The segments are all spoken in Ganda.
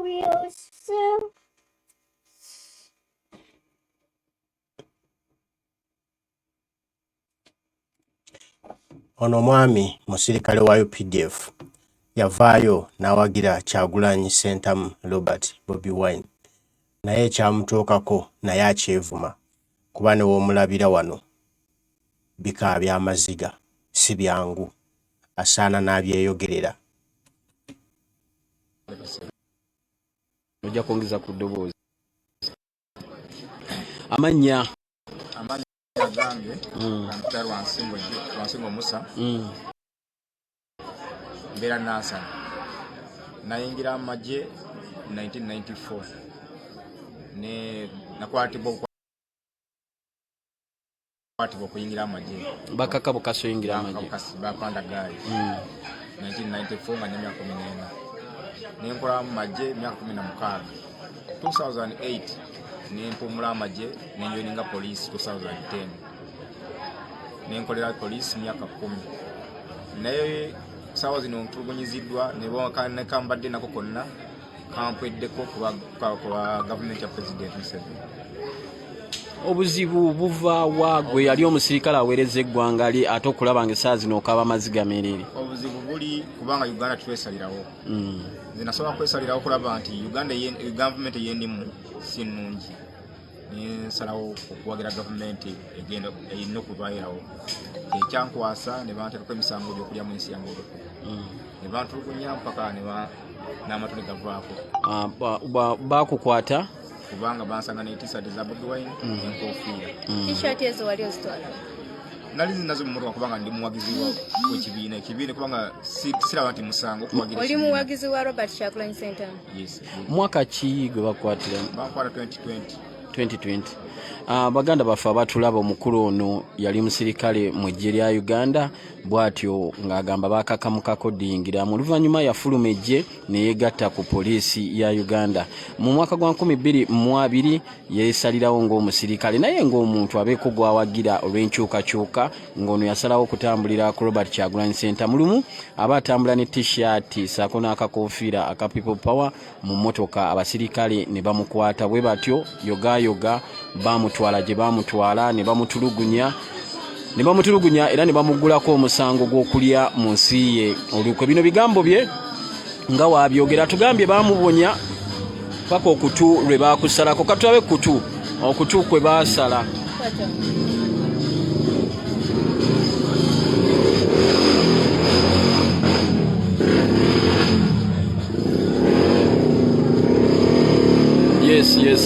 real soon. Ono omwami musirikale wa UPDF yavaayo n'awagira Kyagulanyi Ssentamu Robert Bobi Wine naye ekyamutuukako naye akyevuma kuba ne w'omulabira wano bikaabya amaziga si byangu asaana n'abyeyogerera. Ojja kwongeza ku ddoboozi amannya. Amannya gange bampita Lwansingo Musa. Mbeera Nansana. Nayingira amagye 1994 ne nakwatibwa okukwatibwa okuyingira amagye. Bakaka bukasi oyingira amagye? Bapanda gaali 1994 nga nemyaka 14, nenkola mu magye emyaka 16. 2008 nempumula amagye, nenjoininga poliisi 2010, nenkolera poliisi myaka 10. Naye saawa zino ntulugunyiziddwa nekambadde nako konna kampweddeko kuba gavumenti ya President Museveni. Obuzibu buva wa, gwe yali omusirikale aweereza eggwanga lye, ate okulaba nga essaawa zino okaaba amaziga meereere? Obuzibu buli kubanga Uganda twesalirawo. Nze nasobola kwesalirawo okulaba nti Uganda gavumenti eyendimu si nnungi, nensalawo okuwagira gavumenti egenda erina okubeerawo. Ekyankwasa ne banteekako emisango gyokulya mu nsi yange olukwe, ne bantulugunya mpaka n'amatu ne gavaako. Ah, bakukwata? Kubanga bansanga ne T-shirt za Bobi Wine n'enkofiira. T-shirt ezo wali ozitwala? Nali nazo mu mmotoka kubanga ndi muwagizi w'ekibiina, ekibiina, kubanga siraba nti musango okuwagira Oli ekibiina. muwagizi wa Robert Kyagulanyi Ssentamu? Yes. Mwaka ki gwe bakukwatira? Bankwata 2020. 2020. Baganda baffe abatulaba, omukulu ono yali musirikale mu ggye lya Uganda, bw'atyo ng'agamba bakakamukako diyingiramu. Oluvannyuma yafuluma eggye ne yeegatta ku poliisi ya Uganda. Mu mwaka gwa 2020 yeesalirawo ng'omusirikale naye ng'omuntu abeeko gw'awagira olw'enkyukakyuka, ng'ono yasalawo okutambulira ku Robert Kyagulanyi Ssentamu. Lumu aba atambula ne T-shirt saako n'akakofiira aka People Power mu mmotoka, abasirikale ne bamukwata bwe batyo yogayoga, bamutwala gye bamutwala ne bamutulugunya era ne bamuggulako omusango gw'okulya mu nsi ye olukwe. Bino bigambo bye nga wabyogera, tugambye bamubonya paka okutu lwe bakusalako. Katulabe kutu okutu kwe baasala. Kwata.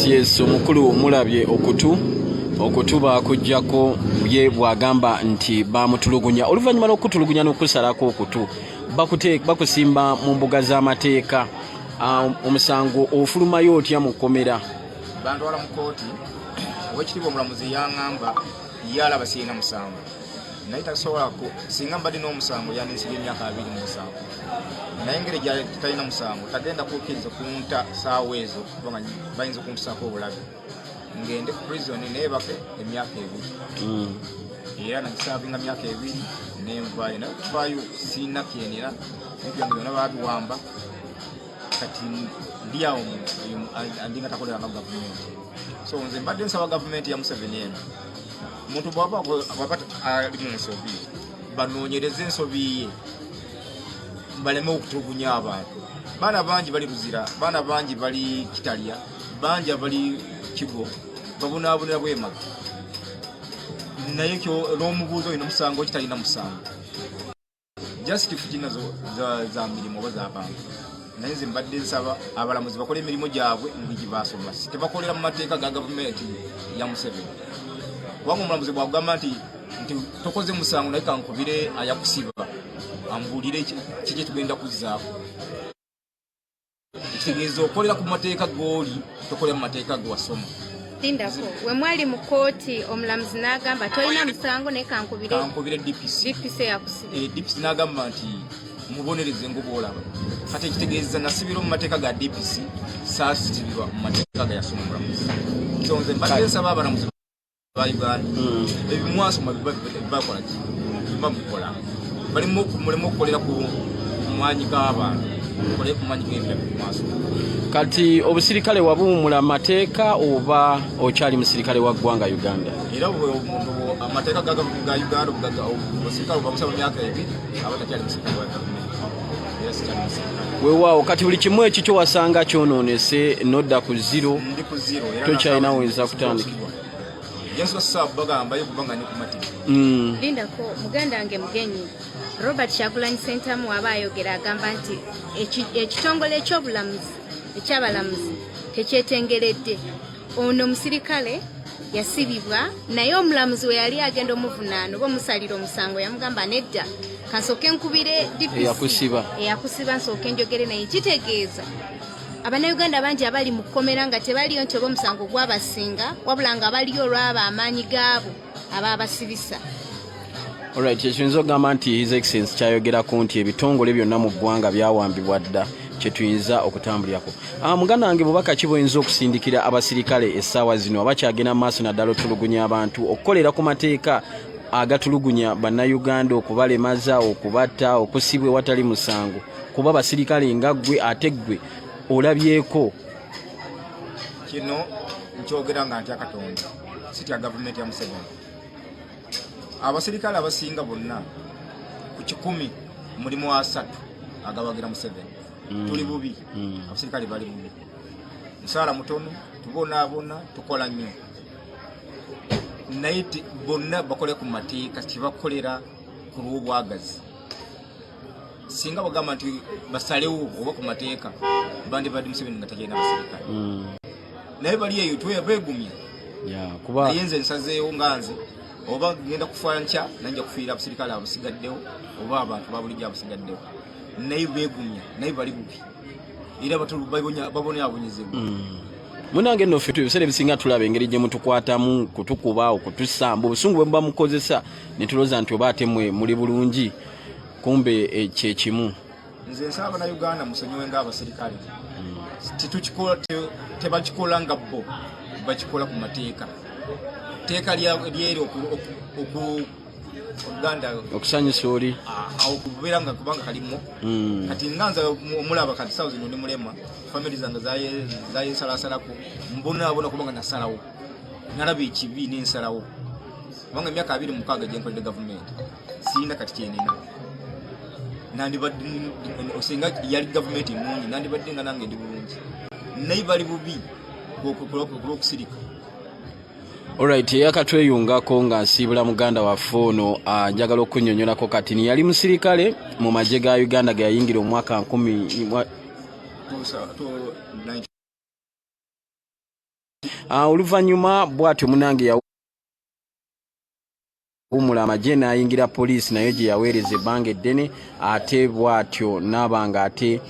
Yes, omukulu mulabye okutu baakuggyako. Ye bw'agamba nti baamutulugunya, oluvannyuma lw'okutulugunya n'okusalako okutu bakusimba mu mbuga z'amateeka. Omusango ofulumayo otya mu kkomera? Bantwala mu kooti. Owekitiibwa omulamuzi yaŋŋamba ye alaba sirina musango, naye tasobola singa mbadde n'omusango yandinsibye emyaka 27, naye engeri gyatalina musango tagenda kukkiriza kunta saawa ezo kubanga bayinza okuntusaako obulabe. Ngende ku prison neebake emyaka 2. Era nagiservinga myaka 2 nenvaayo, naye okuvaayo sirina kyenina, ebintu byange byonna babiwamba. Kati ndi awo andinga takoleranga gavumenti. So nze mbadde nsaba gavumenti ya Museveni eno, omuntu bwaba ali mu nsobi banoonyereze ensobi ye, baleme okutulugunya abantu. Baana bangi bali Luzira, baana bangi bali Kitalya, bangi abali Kigo babonaabonera bwemaga, naye n'omubuuzi olina omusango kitalina musango, just kina za mirimu oba z'abantu. Naye nze mbadde nsaba abalamuzi bakole emirimu gyabwe ngigi basoma, tebakolera mu mateeka ga gavumenti ya Museveni, kubanga omulamuzi bwagamba nti tokoze musango, naye kankubire ayakusiba ambuulire kiki tugenda kuzzaako, ekitegeeza okolera ku mateeka gooli, tokolera mu mateeka gewasoma. Lindako, we mwali mu kooti omulamuzi n'agamba tolina musango, naye kankubire kankubire DPC. DPC yakusibira. DPC n'agamba nti mubonereze ngaobwolaba. Kati ekitegeeza nasibirwa mu mateeka ga DPC, saasibirwa mu mateeka ga yasoma omulamuzi. So nze mbadde nsaba abalamuzi ba Uganda, ebimwasoma bibakola ki, biba mukola, muleme okukolera ku maanyi g'abantu, mukole ku maanyi g'ebirabo mumaaso. Kati obusirikale wabuwumula mateeka oba okyali musirikale wa ggwanga Uganda? Era amateeka ga Uganda obusirikale bamusaba myaka 2 aba takyali musirikale wa gavumenti, era sikyali musirikale. Weewaawo, kati buli kimu ekikyo wasanga kyonoonese nodda ku zero, ndi ku zero era tokyalina woyinza kutandika. Bagamba kubanga ndi kumativu. Lindako muganda wange Mugenyi. Robert Kyagulanyi Ssentamu aba ayogera agamba nti ekitongole ekyobulamuzi ekyabalamuzi tekyetengeredde. Ono musirikale yasibibwa, naye omulamuzi we yali agenda omuvunaana oba omusalira omusango yamugamba nedda, kansooke nkubire DPC eyakusiba. Eyakusiba, nsooke njogere naye. Kitegeeza Abannayuganda bangi abali mu kkomera nga tebaliyo nti oba omusango gwabasinga, wabula nga baliyo olwaba amaanyi gaabo abaabasibisa. Alright, ekiyinza okugamba nti His Excellence kyayogerako nti ebitongole byonna mu ggwanga byawambibwa dda, kyetuyinza okutambulirako. Muganda wange, bubaka ki bwoyinza okusindikira abasirikale essaawa zino abakyagenda mu maaso naddala otulugunya abantu, okukolera ku mateeka agatulugunya Bannayuganda, okubalemaza, okubatta, okusibwa ewatali musango, kuba basirikale nga ggwe ate ggwe olabyeko? Kino nkyogera nga ntya Katonda, sitya gavumenti ya Museveni. Abasirikale abasinga bonna ku 100 mulimu 30 agawagira Museveni. Tuli bubi. Abasirikale bali bubi, musaala mutono, tubonaabona, tukola nnyo, naye bonna bakole ku mateeka, kibakolera ku lw'obwagazi. Singa bagamba nti basalewo oba ku mateeka, bandibadde Museveni nga takyalina basirikale. Naye bali eyo beegumya. Kuba Naye nze nsazeewo nga nze oba ngenda kufa nkya, nanja kufiira abasirikale abasigaddewo oba abantu babulijjo abasigaddewo. Naye beegumya, naye bali bubi era babonyaabonyezebwa. Munange nno ffe ebiseera ebisinga tulaba engeri gye mutukwatamu, kutukuba, okutusamba, obusungu bwe muba mukozesa, ne tulowooza nti oba ate mwe muli bulungi, kumbe kyekimu. Nze nsaba Bannayuganda musonyiwe ng'abasirikale. Tetukikola, tebakikola nga bo bakikola ku mateeka. Teeka lyeri Oluganda okusanyusa oli. Awo kubeera nga kubanga kalimu. Kati nga nze omulaba kati sawa zino ndi mulema, family zange zayensalasalako, mbonaabona kubanga nasalawo, nalaba ekibi nensalawo, kubanga emyaka 26 gyenkoledde gavumenti sirina kati kyenina. Nandibadde singa yali gavumenti nnungi, nandibadde nga nange ndi bulungi, naye bali bubi kulwokusirika. Alright, eyakatweyungako nga nsiibula muganda waffe ono, njagala okunnyonnyolako kati ni yali musirikale mu magye ga Uganda ge yayingira omwaka nkumi oluvannyuma bw'atyo munange yawummula amagye n'ayingira poliisi, naye gye yaweereza ebbanga eddene, ate bw'atyo n'aba nga ate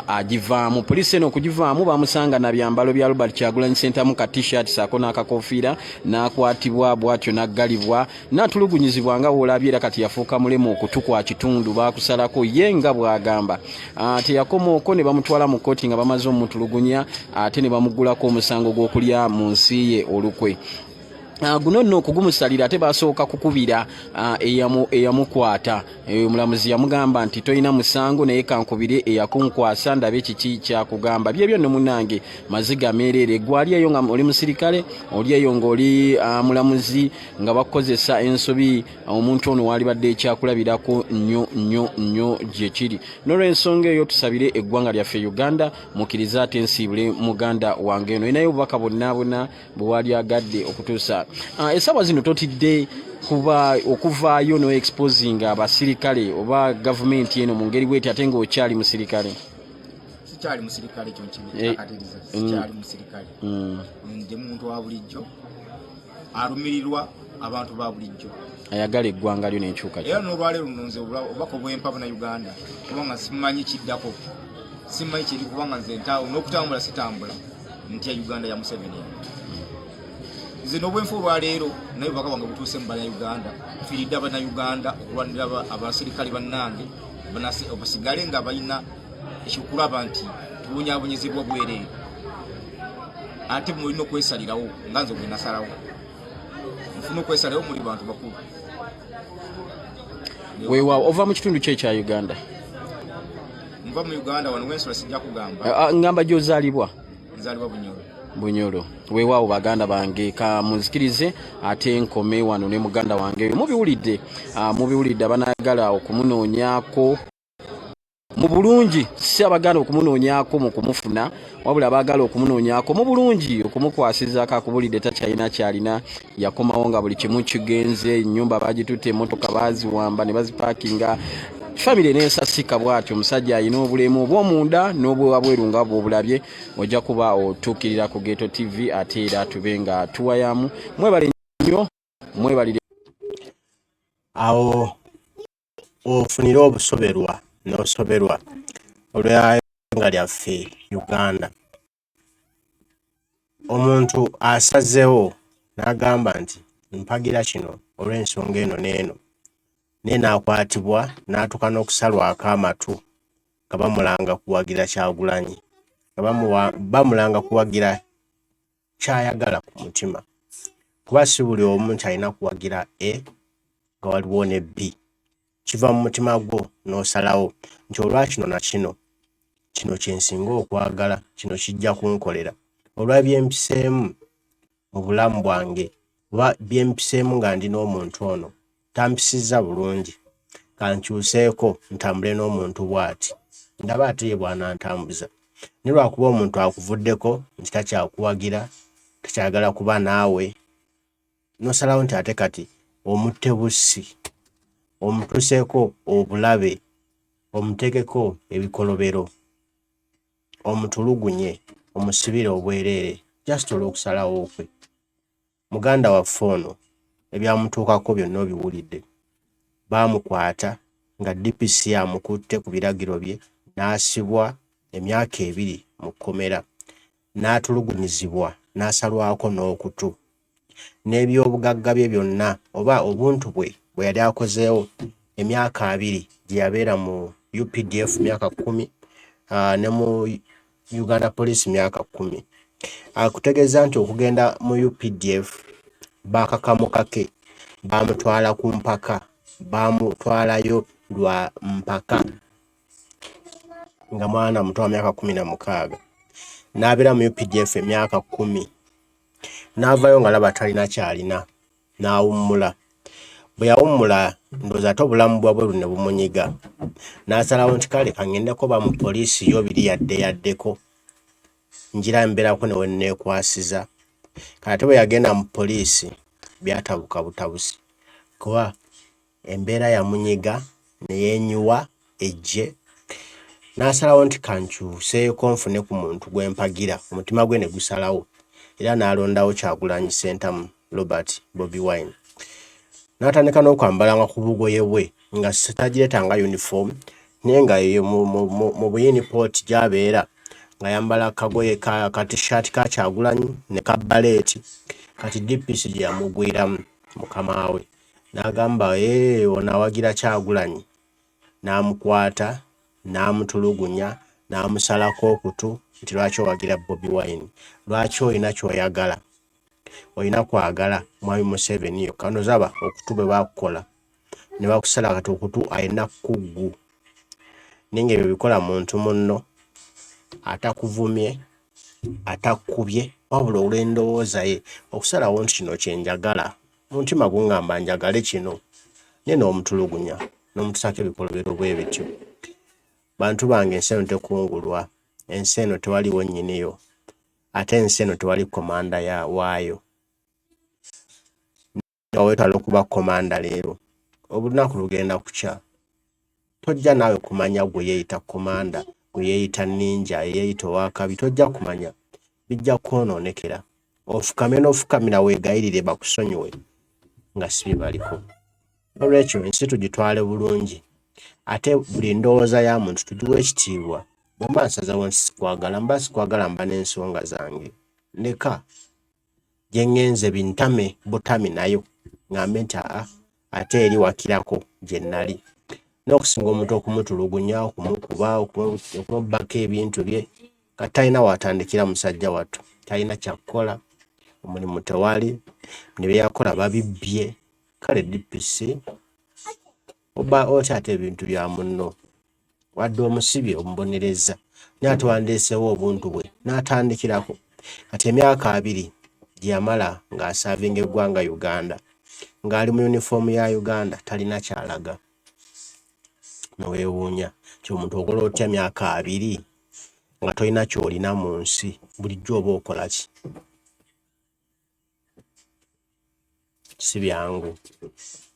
agivaamu. Poliisi eno okugivaamu bamusanga na byambalo bya Robert Kyagulanyi Ssentamu, ka T-shirt saako n'akakofiira, n'akwatibwa bw'atyo n'aggalibwa n'atulugunyizibwa nga w'olabye, era kati yafuuka mulema, okutu kwa kitundu baakusalako ye nga bw'agamba. Teyakoma okwo, ne bamutwala mu kkooti nga bamaze omutulugunya, ate ne bamuggulako omusango gw'okulya mu nsi ye olukwe. Guno nno okugumusalira ate basooka kukubira eyamukwata. Omulamuzi yamugamba nti tolina musango, naye kankubire eyakunkwasa ndabe kiki kyakugamba. Byebyo nno munange, maziga meereere. Gwali eyo nga oli musirikale, oli eyo ng'oli mulamuzi, nga bakukozesa ensobi, omuntu ono waalibadde ekyakulabirako nnyo nnyo nnyo gye kiri. N'olwensonga eyo tusabire eggwanga lyaffe Uganda. Mukkirize ate nsiibule muganda wange eno, inayo obubaka bwonna bwonna bwe walyagadde okutuusa. Essaawa zino totidde kuba okuvaayo no exposing abasirikale oba gavumenti eno mu ngeri bweti, ate ng'okyali musirikale? Sikyali musirikale, ekyo nkikakatiriza, sikyali musirikale. Ndi muntu wa bulijjo alumirirwa abantu ba bulijjo ayagala eggwanga lyo n'enkyuka. Era n'olwaleero luno nze obubaka obwempa Bannayuganda, kubanga simanyi kiddako, simanyi kiri, kubanga nze n'okutambula sitambula, ntya Uganda ya Museveni. Nze n'obwenfu olwaleero, naye obubaka bwange butuuse mu Bannayuganda. Nfiiridde Abannayuganda okulwanira abasirikale bannange basigale nga balina ekyokulaba nti tubonyaabonyezebwa bwereere, ate mulina okwesalirawo nga nze bwe nasalawo. Nfuna okwesalirawo, muli bantu bakulu. Weewaawo, ova mu kitundu ki ekya Uganda? Nva Nva mu Uganda wano wensula sijja kugamba. Ngamba gy'ozaalibwa. Nzaalibwa Bunyoro. Bunyoro. Weewaawo baganda bange, ka munzikirize ate nkome wano ne muganda wange. Mubiwulidde, mubiwulidde abanayagala okumunoonyaako mu bulungi, si abaganda okumunoonyaako mu kumufuna, wabula abaagala okumunoonyaako mu bulungi okumukwasizaako. Akubulidde takyalina kyalina, yakomawo nga buli kimu kigenze, ennyumba bagitutte, emmotoka baziwamba ne bazipaakinga, famire n'ensasika. Bw'atyo omusajja alina obulemu obw'omunda n'obwewabweru nga bw'obulabye. Ojja kuba otuukirira ku Ghetto TV ate era tube nga tuwayamu. Mwebale nnyo, mwebalire. Awo ofunire obusoberwa n'osoberwa olw'eggwanga lyaffe Uganda. Omuntu asazeewo n'agamba nti mpagira kino olw'ensonga eno n'eno, naye n'akwatibwa n'atuuka n'okusalwako amatu nga bamulanga kuwagira Kyagulanyi, nga bamulanga kuwagira ky'ayagala ku mutima. Kuba si buli omu nti alina kuwagira A nga waliwo ne B. Kiva mu mutima gwo n'osalawo nti olwa kino na kino, kino kye nsinga okwagala, kino kijja kunkolera. Olwa bye mpiseemu mu bulamu bwange oba bye mpiseemu nga ndi n'omuntu ono, tampisizza bulungi, kankyuseeko ntambule n'omuntu bw'ati, ndabe ate ye bw'anantambuza. Naye lwakuba omuntu akuvuddeko nti takyakuwagira, takyayagala kuba naawe, n'osalawo nti ate kati omutte bussi, omutuuseeko obulabe, omuteekeko ebikolobero, omutulugunye, omusibire obwereere just olw'okusalawo kwe. Muganda waffe ono ebyamutuukako byonna obiwulidde. Baamukwata nga DPC amukutte ku biragiro bye n'asibwa emyaka 2 mu kkomera, n'atulugunyizibwa, n'asalwako n'okutu, n'ebyobugagga bye byonna oba obuntu bwe bwe yali akozeewo emyaka 20 gye yabeera mu UPDF myaka 10, ne mu Uganda Police myaka 10. Akutegeeza nti okugenda mu UPDF baakakamukake, baamutwala ku mpaka, baamutwalayo lwa mpaka nga mwana muto wa myaka 16. N'abeera mu UPDF emyaka 10, n'avaayo ng'alaba talina ky'alina, n'awummula. Bwe yawummula ndowooza ate obulamu bwa bweru ne bumunyiga, n'asalawo nti kale kaŋŋendeko oba mu poliisi yo biri yadde yaddeko, ngira mbeerako ne we nneekwasiza. Kale ate bwe yagenda mu poliisi byatabuka butabusi kuba embeera yamunyiga ne yeenyiwa eggye, n'asalawo nti kankyuseeko nfune ku muntu gwe mpagira, omutima gwe ne gusalawo era n'alondawo Kyagulanyi Ssentamu Robert Bobi Wine. N'atandika n'okwambalanga ku bugoye bwe nga tagireeta nga uniform, naye nga eyo mu buyinipooti gy'abeera ng'ayambala akagoye ka t-shirt ka Kyagulanyi ne ka baleeti. Kati DPC gye yamugwiramu mukama we n'agamba, ee ono awagira Kyagulanyi, n'amukwata n'amutulugunya n'amusalako okutu nti lwaki owagira Bobi Wine, lwaki olina ky'oyagala, olina kwagala mwami Museveni yokka. Nozaba okutu bwe baakukola ne bakusala kati okutu alina kuggu, naye ng'ebyo bikola muntu munno atakuvumye, atakkubye, wabula olw'endowooza ye okusalawo nti kino kye njagala, omutima gungamba njagale kino, naye n'omutulugunya n'omutusaako ebikolobero bwe bityo. Bantu bange, ensi eno tekungulwa, ensi eno tewaliwo nnyiniyo, ate ensi eno tewali komanda ya waayo. Nga weetwala okuba komanda leero, olunaku lugenda kukya tojja naawe kumanya gwe yeeyita komanda, gwe yeeyita ninja, eyeeyita ow'akabi, tojja kumanya, bijja kwonoonekera. Ofukame n'ofukamira weegayirire bakusonyiwe nga si bye baliko. Noolwekyo ensi tugitwale bulungi, ate buli ndowooza ya muntu tugiwe ekitiibwa. Bwe mba nsazeewo nti sikwagala, mba sikwagala, mba n'ensonga zange. Ndeka gye ŋŋenze bintame butami nayo ŋŋambe nti aa ate eri wakirako gye nnali. N'okusinga omuntu okumutulugunya, okumukuba, okumubbako ebintu bye, kati talina w'atandikira musajja wattu, talina kyakukola, omulimu tewali, ne bye yakola babibbye. Kale DPC oba otya ate ebintu bya munno? Wadde omusibye omubonerezza, naye ate wandeeseewo obuntu bwe n'atandikirako. Kati emyaka 20 gye yamala ng'asaavinga eggwanga Uganda, ng'ali mu yunifoomu ya Uganda, talina ky'alaga. Ne weewuunya nti omuntu okola otya myaka 20 nga tolina ky'olina mu nsi, bulijjo oba okola ki? Si byangu.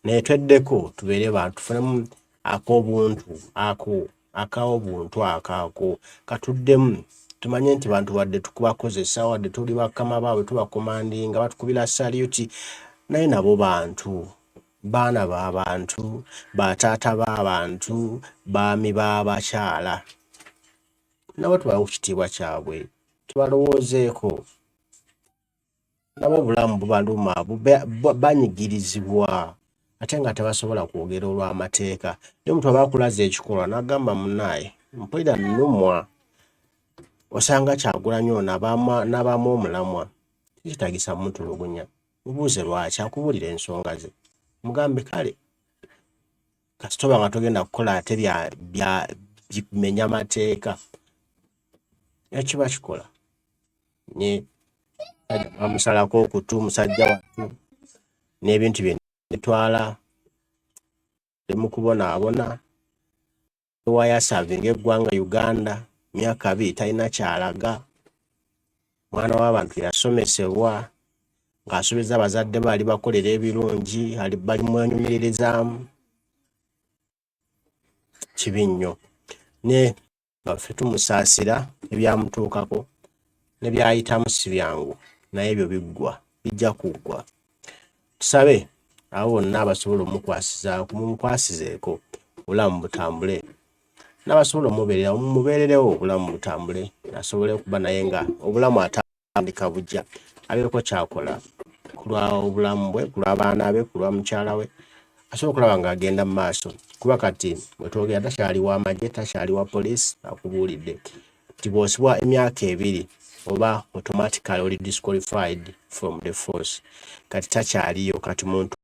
Naye tweddeko tubeere bantu, tufunemu ak'obuntu ako, ak'obuntu ako ako katuddemu, tumanye nti bantu wadde tukubakozesa, wadde tuli bakama baabwe, tubakomandinga, batukubira salyuti, naye nabo bantu, baana ba bantu, bataata b'abantu, baami b'abakyala. Nabo tubawe ku kitiibwa kyabwe, tubalowoozeeko. Nabo obulamu bubaluma, banyigirizibwa ate nga tebasobola kwogera olw'amateeka. Naye omuntu aba akulaze ekikolwa n'agamba munnaaye mpulira nnumwa, osanga Kyagulanyi ono n'abaamu omulamwa, tekyetaagisa mutulugunya. Mubuuze lwaki, akubuulire ensonga ze, mugambe kale kasita oba nga togenda kukola ate bimenya mateeka, ekiba kikola. Nye bamusalako okutu musajja wattu n'ebintu bye netwala ali mu kubonaabona, ewaayo asaavinga eggwanga Uganda myaka 20 talina ky'alaga. Mwana w'abantu yasomesebwa ng'asuubiza abazadde be alibakolera ebirungi, balimwenyumiririzaamu. Kibi nnyo. Ne nga ffe tumusaasira ebyamutuukako ne by'ayitamu si byangu, naye ebyo biggwa, bijja kuggwa. Tusabe abo bonna abasobola omukwasizaako mumukwasizeeko obulamu butambule, n'abasobola omubeererawo mumubeererewo obulamu butambule, asobole okuba naye nga obulamu atandika bugya, abeeko ky'akola ku lwa obulamu bwe, ku lw'abaana be, ku lwa mukyala we, asobola okulaba ng'agenda mu maaso. Kuba kati bwe twogera takyali wa magye, takyali wa poliisi, akubuulidde nti bw'osibwa emyaka 2 oba automatically oli disqualified from the force. Kati takyaliyo, kati muntu